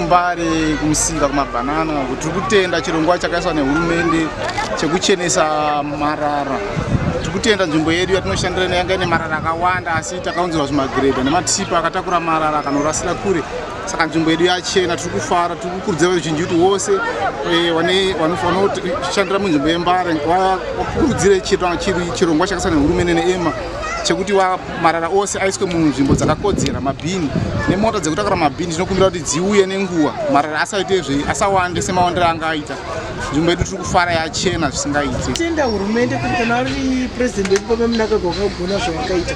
kuMbare, kumusika kumabhanana. Tiri kutenda chirongwa chakaiswa nehurumende chekuchenesa marara. Tiri kutenda nzvimbo yedu yatinoshandira yanga ine marara akawanda, asi takaunzirwa zvimagiredha nematipa akatakura marara akanorasira kure, saka nzvimbo yedu yachena. Tiri kufara. Tiri kukurudzira veruzhinji kuti wose vanoshandira munzvimbo yeMbare vakurudzire chirongwa chakaiswa nehurumende neEMA chekuti marara ose aiswe munzvimbo dzakakodzera, mabhini nemota dzekutakura mabhini. Tinokumbira kuti dziuye nenguva, marara asaite asawande semawandiro anga aita. Nzvimbo yedu tiri kufara, yachena zvisingaiti. Tenda hurumende kuti kana vari purezidendi wedu vaMnangagwa, wakagona zvavakaita.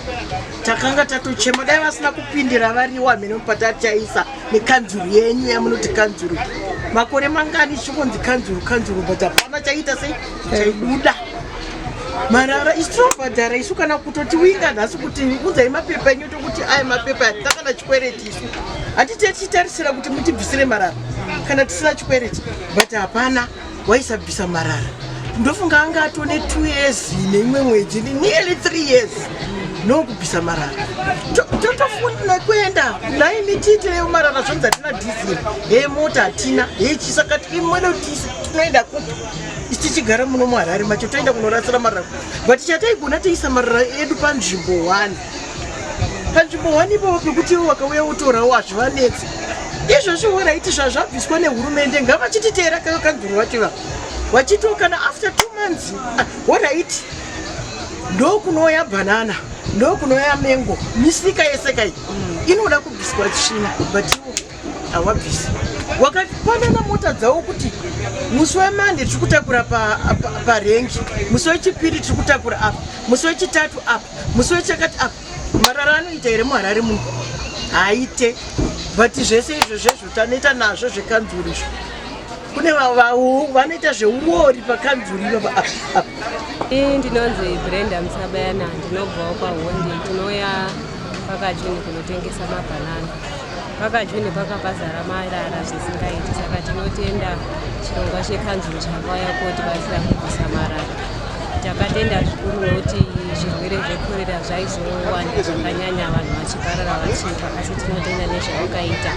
Takanga tatochema, dai vasina kupindira variwo hamene patachaisa nekanzuru yenyu yamunoti kanzuru. Makore mangani chingonzi kanzuru, kanzuru, but hapana chaita sei chaibuda. Marara isu tinobhadhara isu, kana kutotiwinga nhasi kuti unzai mapepa enyu, tokuti aya mapepa hatina kana chikwereti. Isu handiti tichitarisira kuti mutibvisire marara kana tisina chikwereti, but hapana waisabvisa marara. Ndofunga anga atone 2 years neimwe mwedzi, nearly 3 years nokubvisa marara. Totofuna kuenda naimi tiitirewo marara, zvonzi hatina dhiziri, hee mota hatina, hechi. Saka imwene tinoenda kupi isi tichigara muno muHarare macho? Toenda kunorasira marara, but chataigona toisa marara edu panzvimbo one, panzvimbo one ipapo pekuti iwo wakauya wotorawo, hazvivanetsi izvozvo. Alright, zvazvabviswa nehurumende, ngavachititeera kanzuru vacho va vachitiwo kana after 2 months. Alright, ndokunouya bhanana, ndokunouya mengo, misika yese kai inoda kubviswa tsvina, but iwo hawabvisi. Wakapanana mota dzavo kuti musi weMonday tiri kutakura parengi, musi wechipiri tiri kutakura apa, musi wechitatu apa, musi wechakati apa. Marara anoita here muHarare muno? Haite. But zvese izvo zvezvo tanoita nazvo zvekanzuru izvo, kune vanoita zveuori pakanzuru ipapa apa. Ini ndinonzi Brenda Musabayana, ndinobvawo kwaHonde. Tinouya pakajuni kunotengesa mabhanana. Pakajuni pakapazara marara zvisingaiti, saka tinotenda chirongwa chekanzuru chakauya kotibatsira kubvisa marara. Takatenda zvikuru nokuti zvirwere zvekorera zvaizowanda zvakanyanya, vanhu vachiparara vachifa, asi tinotenda nezvawakaita.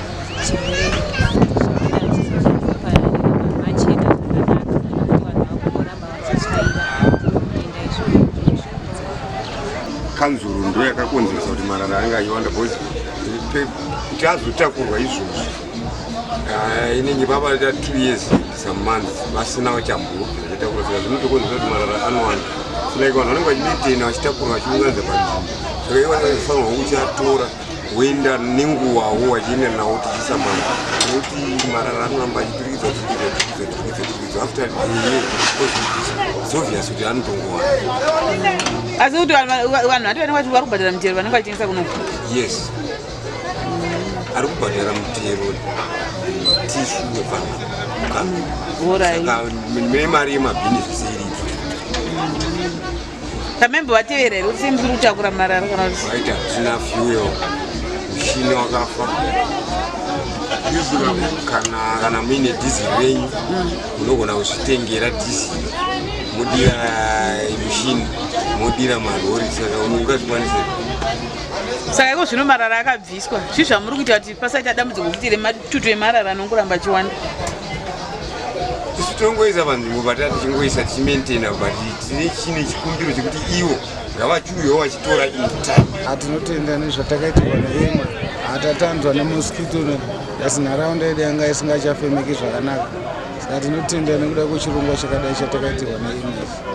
Chirwere hachizopararira, vanhu vachena zvakanaka nokuti vanhu vakungoramba vachitsvaira. Tinotenda izvozvo, tinozvikudza. Kanzuru ndo yakakonzeresa kuti marara anga achiwanda, because kuti azotakurwa izvozvo, inenge pabaita 2 years, some months vasina chambobvi vachitakura, saka zvinotokonzeresa kuti marara anowanda. So like vanhu vanenge vachimaintaina, vachitakura, vachiunganidza panzvimbo, saka ivo vanenge vachifanirwa kuchiatora voenda nenguvawo vachienda nawo tichiisa mara, nokuti marara anoramba achiturikidzwa, turikidzwa, turikidzwa, turikidzwa, turikidzwa. After a year it's obvious kuti anotongowanda. Asi kuti vanhu vati vanenge vari kubhadhara mitero vanenge vachitengesa kuno? Yes, ari kubhadhara mutero tisu wepano. Saka mune mari yemabhini, zvese iripo. Kamembo vatevera here kuti sei musiri kutakura marara kana kuti? Vaiti hatina fuel, mushini wakafa. Kana muine dhiziri renyu, munogona kuzvitengera dhiziri, modira mushini, modira marori, saka ungazvikwanise. Saka iko zvino marara akabviswa, zvii zvamuri kuita kuti pasaita dambudziko kuti rematutu emarara anongoramba achiwanda? Isu tongoisa panzvimbo patati tichingoisa, tichimaintaina, but tine chine chikumbiro chekuti ivo ngavachiuyewo vachitora in time. Hatinotenda nezvatakaitirwa neEMA. Hatatanzwa nemosquito, asi nharaunda yedu yanga isingachafemeki zvakanaka, saka tinotenda nekuda kwechirongwa chakadai chatakaitirwa neEMA.